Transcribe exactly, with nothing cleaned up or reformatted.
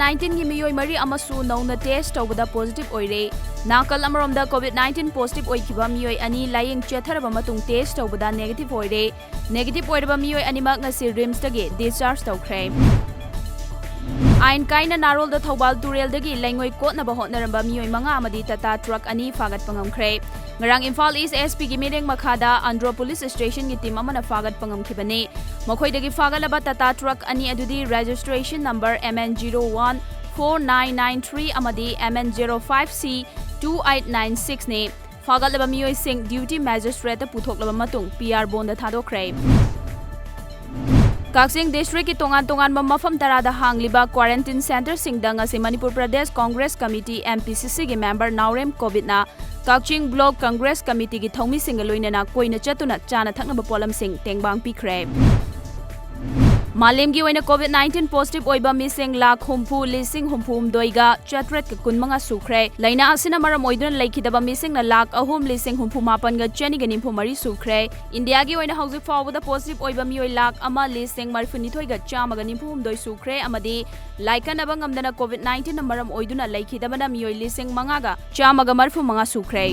ꯅꯥꯏꯟꯇꯤꯟꯒꯤ ꯃꯤꯑꯣꯏ ꯃꯔꯤ ꯑꯃꯁꯨ ꯅꯧꯅ ꯇꯦꯁ ꯇꯧꯕꯗ ꯄꯣꯖꯤꯇꯤꯚ ꯑꯣꯏꯔꯦ꯫ ꯅꯥꯀꯜ ꯑꯃꯔꯣꯝꯗ ꯀꯣꯚꯤꯗ ꯅꯥꯏꯟꯇꯤꯟ ꯄꯣꯖꯤꯇꯤꯚ ꯑꯣꯏꯈꯤꯕ ꯃꯤꯑꯣꯏ ꯑꯅꯤ ꯂꯥꯌꯦꯡ ꯆꯠꯊꯔꯕ ꯃꯇꯨꯡ ꯇꯦꯁ ꯇꯧꯕꯗ ꯅꯦꯒꯦꯇꯤꯚ ꯑꯣꯏꯔꯦ꯫ ꯅꯦꯒꯦꯇꯤꯚ ꯑꯣꯏꯔꯕ ꯃꯤꯑꯣꯏ ꯑꯅꯤꯃꯛ ꯉꯁꯤ ꯔꯤꯝꯁꯇꯒꯤ ꯗꯤꯁꯆꯥꯔꯖ ꯇꯧꯈ꯭ꯔꯦ꯫ ꯑꯥꯏꯟ ꯀꯥꯏꯅ ꯅꯥꯔꯣꯜꯗ ꯊꯧꯕꯥꯜ ꯇꯨꯔꯦꯜꯗꯒꯤ ꯂꯩꯉꯣꯏ ꯀꯣꯠꯅꯕ ꯍꯣꯠꯅꯔꯝꯕ ꯃꯤꯑꯣꯏ ꯃꯉꯥ ꯑꯃꯗꯤ ꯇꯥꯇꯥ ꯇ꯭ꯔꯛ ꯑꯅꯤ ꯐꯥꯒꯠꯄ ꯉꯝꯈ꯭ꯔꯦ꯫ ꯉꯔꯥꯡ ꯏꯝꯐꯥꯜ ꯏꯁ ꯑꯦꯁ ꯄꯤꯒꯤ ꯃꯤꯠꯌꯦꯡ ꯃꯈꯥꯗ ꯑꯟꯗ꯭ꯔꯣ ꯄꯨꯂꯤꯁ ꯁ꯭ꯇꯦꯁꯟꯒꯤ ꯇꯤꯝ ꯑꯃꯅ ꯐꯥꯒꯠꯄ ꯉꯝꯈꯤꯕꯅꯤ꯫ ꯃꯈꯣꯏꯗꯒꯤ ꯐꯥꯒꯠꯂꯕ ꯇꯥꯇꯥ ꯇ꯭ꯔꯛ ꯑꯅꯤ ꯑꯗꯨꯗꯤ registration number M N zero one four nine nine three ꯑꯃꯗꯤ M N zero five C two eight nine six ꯅꯤ꯫ ꯐꯥꯒꯠꯂꯕ ꯃꯤꯑꯣꯏꯁꯤꯡ ꯗ꯭ꯌꯨꯇꯤ ꯃꯦꯖꯤꯁꯇ꯭ꯔꯦꯠꯇ ꯄꯨꯊꯣꯛꯂꯕ ꯃꯇꯨꯡ ꯄꯤ ꯑꯥꯔ ꯕꯣꯟꯗ ꯊꯥꯗꯣꯛꯈ꯭ꯔꯦ꯫ ꯀꯛꯆꯤꯡ ꯗꯤꯁꯇ꯭ꯔꯤꯛꯀꯤ ꯇꯣꯉꯥꯟ ꯇꯣꯉꯥꯟꯕ ꯃꯐꯝ ꯇꯔꯥꯗ ꯍꯥꯡꯂꯤꯕ ꯀ꯭ꯋꯥꯔꯦꯟꯇꯤꯟ ꯁꯦꯟꯇꯔꯁꯤꯡꯗ ꯉꯁꯤ Manipur Pradesh Congress committee, M P C C ꯒꯤ ꯃꯦꯝꯕꯔ ꯅꯥꯎꯔꯦꯝ ꯀꯣꯕꯤꯠꯅ ꯀꯛꯆꯤꯡ ꯕ꯭ꯂꯣꯛ ꯀꯪꯒ꯭ꯔꯦꯁ ꯀꯃꯤꯇꯤꯒꯤ ꯊꯧꯃꯤꯁꯤꯡꯒ ꯂꯣꯏꯅꯅ ꯀꯣꯏꯅ ꯆꯠꯇꯨꯅ ꯆꯥꯅ ꯊꯛꯅꯕ ꯄꯣꯠꯂꯝꯁꯤꯡ ꯇꯦꯡꯕꯥꯡ ꯄꯤꯈ꯭ꯔꯦ꯫ ꯃꯥꯂꯦꯝꯒꯤ ꯑꯣꯏꯅ ꯀꯣꯚꯤꯗ ꯅꯥꯏꯟꯇꯤꯟ ꯄꯣꯖꯤꯇꯤꯚ ꯑꯣꯏꯕ ꯃꯤꯁꯤꯡ ꯂꯥꯈ ꯍꯨꯝꯐꯨ ꯂꯤꯁꯤꯡ ꯍꯨꯝꯐꯨ ꯍꯨꯝꯗꯣꯏꯒ ꯆꯥꯇ꯭ꯔꯦꯠꯀ ꯀꯨꯟꯃꯉꯥ ꯁꯨꯈ꯭ꯔꯦ꯫ ꯂꯥꯏꯅꯥ ꯑꯁꯤꯅ ꯃꯔꯝ ꯑꯣꯏꯗꯨꯅ ꯂꯩꯈꯤꯗꯕ ꯃꯤꯁꯤꯡꯅ ꯂꯥꯈ ꯑꯍꯨꯝ ꯂꯤꯁꯤꯡ ꯍꯨꯝꯐꯨ ꯃꯥꯄꯟꯒ ꯆꯅꯤꯒ ꯅꯤꯐꯨ ꯃꯔꯤ ꯁꯨꯈ꯭ꯔꯦ꯫ ꯏꯟꯗꯤꯌꯥꯒꯤ ꯑꯣꯏꯅ ꯍꯧꯖꯤꯛ ꯐꯥꯎꯕꯗ ꯄꯣꯖꯤꯇꯤꯚ ꯑꯣꯏꯕ ꯃꯤꯑꯣꯏ ꯂꯥꯈ ꯑꯃ ꯂꯤꯁꯤꯡ ꯃꯔꯤꯐꯨꯅꯤꯊꯣꯏꯒ ꯆꯥꯝꯃꯒ ꯅꯤꯐꯨ ꯍꯨꯝꯗꯣꯏ ꯁꯨꯈ꯭ꯔꯦ ꯑꯃꯗꯤ ꯂꯥꯏꯀꯠꯅꯕ ꯉꯝꯗꯅ ꯀꯣꯚꯤꯗ ꯅꯥꯏꯟꯇꯤꯟꯅ ꯃꯔꯝ ꯑꯣꯏꯗꯨꯅ ꯂꯩꯈꯤꯗꯕꯅ ꯃꯤꯑꯣꯏ ꯂꯤꯁꯤꯡ ꯃꯉꯥꯒ ꯆꯥꯝꯃꯒ ꯃꯔꯤꯐꯨ ꯃꯉꯥ ꯁꯨꯈ꯭ꯔꯦ꯫